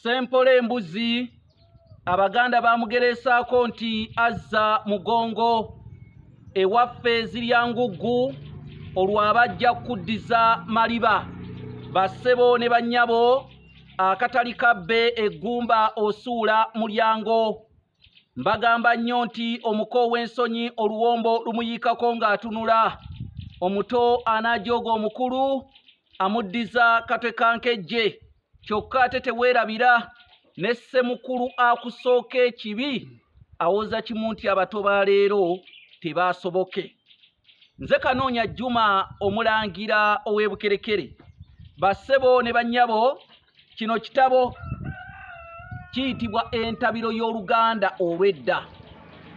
Ssempola embuzi Abaganda bamugereesaako nti azza mugongo, ewaffe zirya nguggu, olwo abajja kukuddiza maliba. Bassebo ne bannyabo, akatali kabbe eggumba osuula mulyango. Mbagamba nnyo nti omuko ow'ensonyi oluwombo lumuyiikako ng'atunula. Omuto anaajooga omukulu amuddiza katwe ka nkejje. Kyokka ate teweerabira ne ssemukulu akusooka ekibi awoza kimu nti abato ba leero tebaasoboke. Nze Kanoonya Juma omulangira ow'e Bukerekere. Bassebo ne bannyabo, kino kitabo kiyitibwa Entabiro y'Oluganda Olw'edda.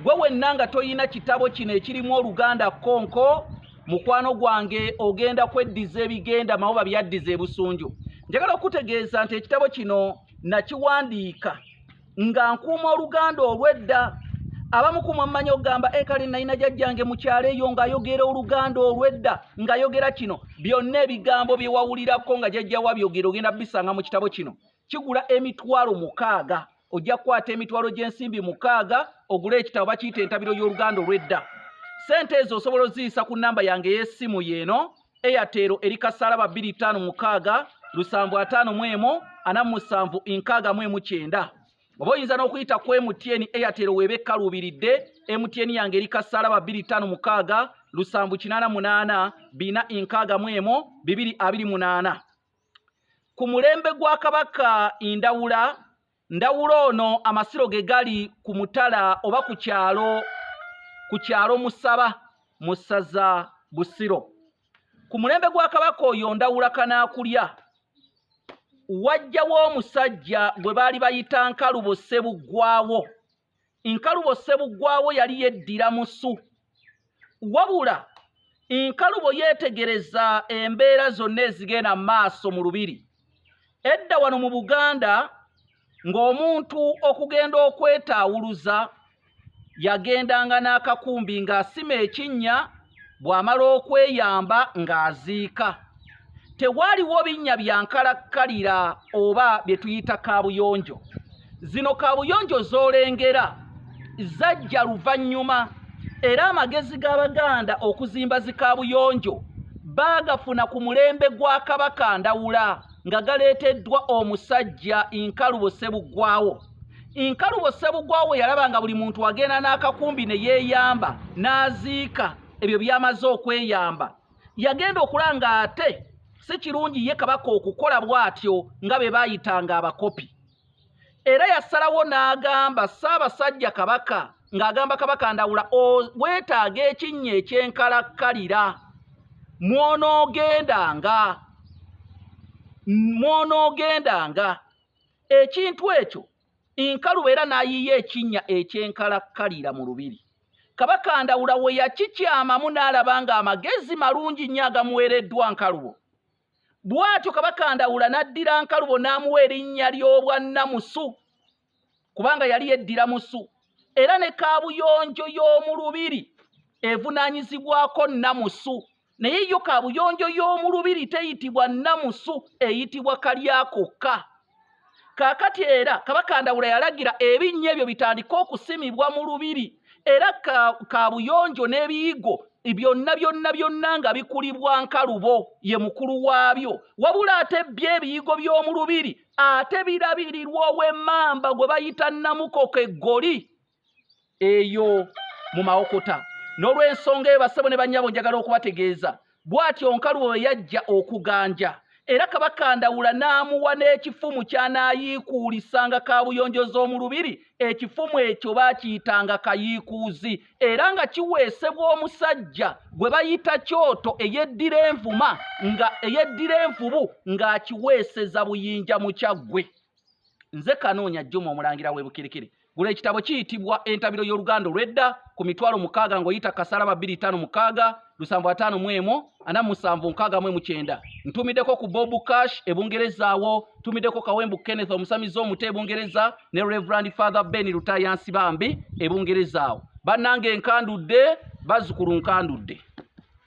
Gwe wenna nga toyina kitabo kino ekirimu Oluganda kkonko, mukwano gwange ogenda kweddiza ebigenda mawuba byaddiza ebusunju. Njagala okutegeeza nti ekitabo kino nakiwandiika nga nkuuma Oluganda olw'edda. Abamu ku mwe mmanyi okugamba ekale nalina jajjange mu kyalo eyo ng'ayogera Oluganda olw'edda, ng'ayogera kino. Byonna ebigambo bye wawulirako nga jajja wabyogera ogenda bisanga mu kitabo kino. Kigula 60,000. Ojja kukwata emitwalo gy'ensimbi 6 ogule ekitabo bakiyita Entabiro y'Oluganda Olw'edda. Ssente ezo osobola oziyisa ku nnamba yange ey'essimu yeeno Airtel eri kasalaba 256 751 47 69. Oba oyinza n'okuyita ku MTN Airtel weeba ekkaluubiridde. MTN yange eri kasalaba 256 788 461 228. Ku mulembe gwa Kabaka Ndawula, Ndawula ono amasiro ge gali ku mutala oba ku kyalo, ku kyalo Musaba mu ssaza Busiro. Ku mulembe gwa Kabaka oyo Ndawula Kanaakulya, wajjawo omusajja gwe baali bayita Nkalubo Ssebuggwawo. Nkalubo Ssebuggwawo yali yeddira musu, wabula Nkalubo yeetegereza embeera zonna ezigenda mu maaso mu lubiri. Edda wano mu Buganda ng'omuntu okugenda okwetaawuluza yagendanga n'akakumbi ng'asima ekinnya, bw'amala okweyamba ng'aziika. Tewaaliwo binnya bya nkalakkalira oba bye tuyita kaabuyonjo. Zino kaabuyonjo z'olengera zajja luvannyuma, era amagezi g'Abaganda okuzimba zi kaabuyonjo baagafuna ku mulembe gwa Kabaka Ndawula nga galeeteddwa omusajja Nkalubo Ssebuggwawo. Nkalubo Ssebuggwawo yalaba nga buli muntu agenda n'akakumbi ne yeeyamba n'aziika ebyo by'amaze okweyamba. Yagenda okulaba nga ate si kirungi ye Kabaka okukola bw'atyo nga be baayitanga abakopi. Era yasalawo n'agamba Ssaabasajja Kabaka, ng'agamba Kabaka Ndawula, weetaaga ekinnya ekyenkalakkalira mw'onoogendanga, mw'onoogendanga. Ekintu ekyo Nkalubo era n'ayiiya ekinnya ekyenkalakkalira mu lubiri. Kabaka Ndawula we yakikyamamu n'alaba ng'amagezi malungi nnyo agamuweereddwa Nkalubo. Bw'atyo Kabaka Ndawula n'addira Nkalubo n'amuwa erinnya ly'obwannamusu, kubanga yali yeddira musu, era ne kaabuyonjo y'omu lubiri evunaanyizibwako Nnamusu. Naye yo kaabuyonjo y'omu lubiri teyitibwa Nnamusu, eyitibwa Kalyakokka. Kaakati era Kabaka Ndawula yalagira ebinnya ebyo bitandike okusimibwa mu lubiri, era kaabuyonjo n'ebiyigo byonna byonna byonna nga bikulibwa Nkalubo ye mukulu waabyo. Wabula ate byo ebiyigo by'omu lubiri ate birabirirwa ow'emmamba gwe bayita Namukoko eggoli eyo mu Mawokota. N'olw'ensonga eyo bassebo ne bannyabo njagala okubategeeza bw'atyo Nkalubo bwe yajja okuganja, era Kabaka Ndawula n'amuwa n'ekifumu ky'anaayiikuulisanga kaabuyonjo z'omu lubiri. Ekifumu ekyo baakiyitanga kayiikuuzi, era nga kiweesebwa omusajja gwe bayita Kyoto eyeddira envuma, nga eyeddira envubu, ng'akiweeseza Buyinja mu Kyaggwe. Nze Kanoonya Juma omulangira w'e Bukirikiri. Gula ekitabo kiyitibwa Entabiro y'Oluganda Olw'edda ku 60,000 ng'oyita kasalaba 256 751 47 69. Ntumiddeko ku Bob Cash e Bungereza awo, ntumiddeko Kawembu Kenneth omusamize omuto e Bungereza ne Reverend Father Ben Lutaaya Nsibambi e Bungereza awo. Bannange nkandudde, bazzukulu nkandudde.